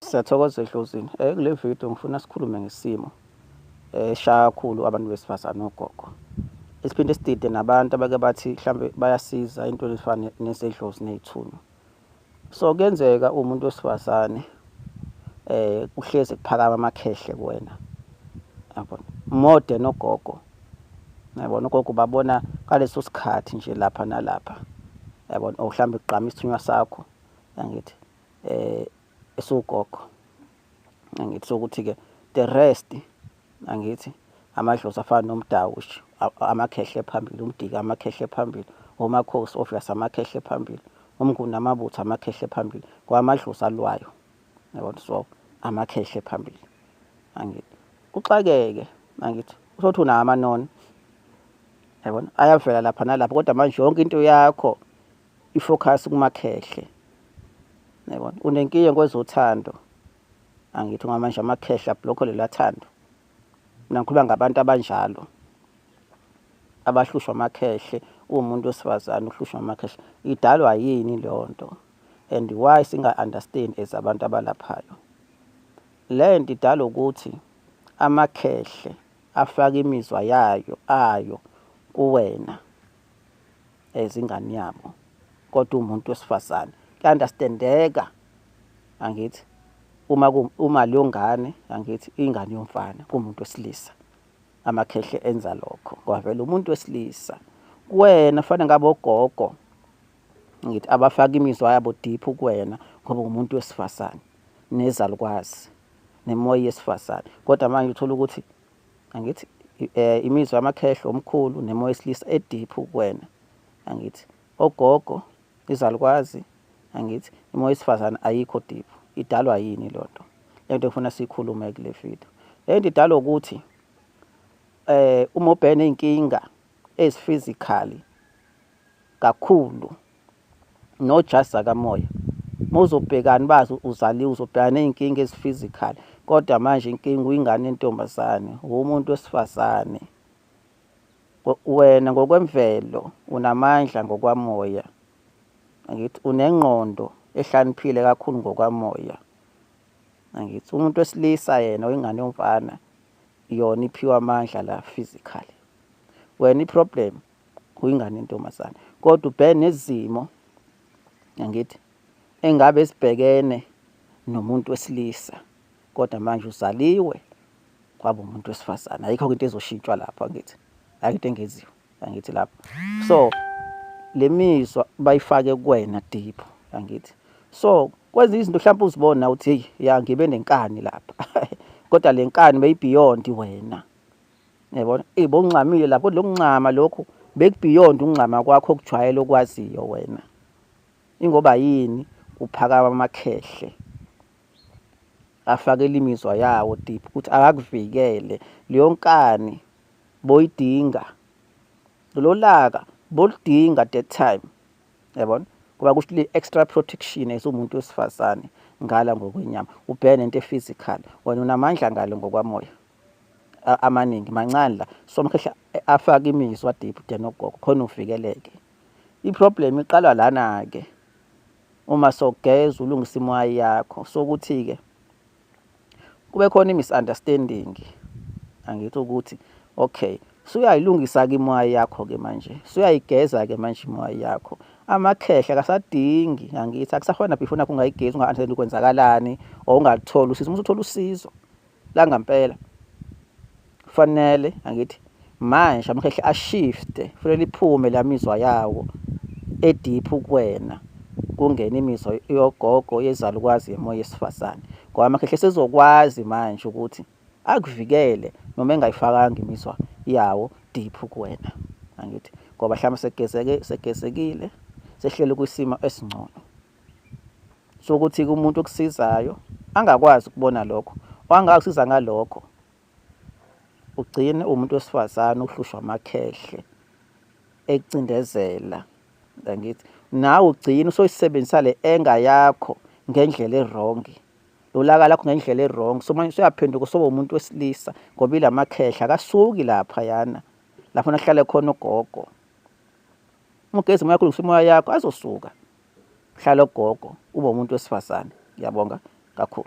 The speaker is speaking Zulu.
Siyathokoza edlozini. Kule video ngifuna sikhulume ngesimo eshaya kakhulu abantu besifazane, ogogo. Esiphinde sidide nabantu abake bathi mhlambe bayasiza ey'ntweni ezifana nezedlozi ney'thunywa. So kuyenzeka uwumuntu wesifazane kuhlezi kuphakama amakhehle kuwena, yabona, more than ogogo. Yabona, ogogo ubabona ngaleso sikhathi nje lapha nalapha, yabona, or mhlambe kugqama isithunywa sakho, angithi, esiwugogo. Angithi sokuthi-ke the rest, angithi, amadlozi afana nomdawu nje, amakhehle phambili, umdiki amakhehle phambili, omakhosi obvious amakhehle phambili, umnguni namabutho amakhehle phambili, ngoba amadlozi alwayo, yabona, so amakhehle phambili, angithi. Kuxakeke, angithi, uthole unawo amanono, yabona, ayavela lapha nalapha, kodwa manje yonke into yakho i-focus kumakhehle, yabona. Unenkinga kwezothando, angithi, ngoba manje amakhehle a-block-a leliya thando. Mina ngikhuluma ngabantu abanjalo abahlushwa amakhehle. Uwumuntu wesifazane uhlushwa amakhehle, idalwa yini leyo nto and why singa-understand as abantu abalaphayo? Le nto idalwa ukuthi amakhehle afaka imizwa yayo ayo kuwena as ingane yabo, kodwa uwumuntu wesifazane. Kuya-understand-eka, angithi, uma leyo ngane, angithi, ingane yomfana kuwumuntu wesilisa, amakhehle enza lokho ngoba vele umuntu wesilisa. Kuwena kufanele ngabe ogogo, ngithi, abafaka imizwa yabo deep kuwena ngoba uwumuntu wesifazane nezalukwazi nemoya yesifazane, kodwa manje uthola ukuthi, angithi, imizwa yamakhehle omkhulu nemoya yesilisa e-deep kuwena, angithi, ogogo, izalukwazi, angithi, imoya yesifazane ayikho deep. Idalwa yini leyo nto? Le nto engifuna siyikhulume kule video, le nto idalwa ukuthi uma ubhekene ney'nkinga ezi-physically kakhulu, not just zakamoya, uma uzobhekana bazi uzaliwe, uzobhekana ney'nkinga ezi-physical, kodwa manje inkinga uyingane yentombazane, uwumuntu wesifazane. Wena ngokwemvelo unamandla ngokwamoya, angithi, unengqondo ehlakaniphile kakhulu ngokwamoya, angithi. Umuntu wesilisa yena oyingane yomfana, yona iphiwe amandla la physically. Wena i-problem uyingane yentombazane, kodwa ubhekene nezimo, angithi, engabe sibhekene nomuntu wesilisa, kodwa manje uzaliwe kwaba umuntu wesifazane. Ayikho into ezoshintshwa lapho, angithi, ayikho into engenziwa, angithi, lapho. So le mizwa bayifake kuwena deep, angithi, so kwezinye izinto mhlawumbe uzibona uthi, "Hey, ya, ngibe nenkani lapha," kodwa le nkani beyi-beyond wena, yabona, bowuncamile lapho, kodwa lokuncama lokhu beku-beyond ukuncama kwakho okujwayele okwaziyo wena. Ingoba yini? Kuphakama amakhehle afakela imizwa yawo deep ukuthi akakuvikele. Leyo nkani boyidinga, lolo laka boludinga that time, yabona, ngoba kusho le extra protection as umuntu wesifazane ngala ngokwenyama ubhekene nento e-physical. Wena unamandla ngalo ngokwamoya amaningi mancane la, so amakhehle afake imizwa deep than ogogo khona uvikeleke. I-problem iqala lana-ke uma sogeza ulungisa imoya yakho, sokuthi-ke kube khona i-misunderstanding, angithi, ukuthi okay, suyayilungisa-ke imoya yakho-ke manje, suyayigeza-ke manje imoya yakho, amakhehle akasadingi, angithi, akusafana before nakho ungayigezi unga-understand kwenzakalani or ungalitholi usizo. Uma usuthola usizo langampela, kufanele, angithi, manje amakhehle a-shift-e, kufanele iphume la mizwa yawo e-deep kuwena, kungene imizwa yogogo, yezalukwazi, yemoya yesifazane, ngoba amakhehle sezokwazi manje ukuthi akuvikele noma engayifakanga imizwa yawo deep kuwena, angithi, ngoba mhlawumbe segezeke, segezekile, sehlele kwisimo esingcono. So ukuthi-ke umuntu okusizayo angakwazi ukubona lokho, wangakusiza ngalokho, ugcine umuntu wesifazane uhlushwa amakhehle ekucindezela, angithi, nawe ugcine usoyisebenzisa le anger yakho ngendlela e-wrong, lolaka lakho ngendlela e-wrong. So manje usuyaphenduka usoba umuntu wesilisa, ngoba ilamakhehle akasuki laphayana lapho nahlale khona ugogo. Uma ugeza umoya wakho, ulungisa imoya yakho, azosuka hlala ugogo, ube umuntu wesifazane. Ngiyabonga kakhulu.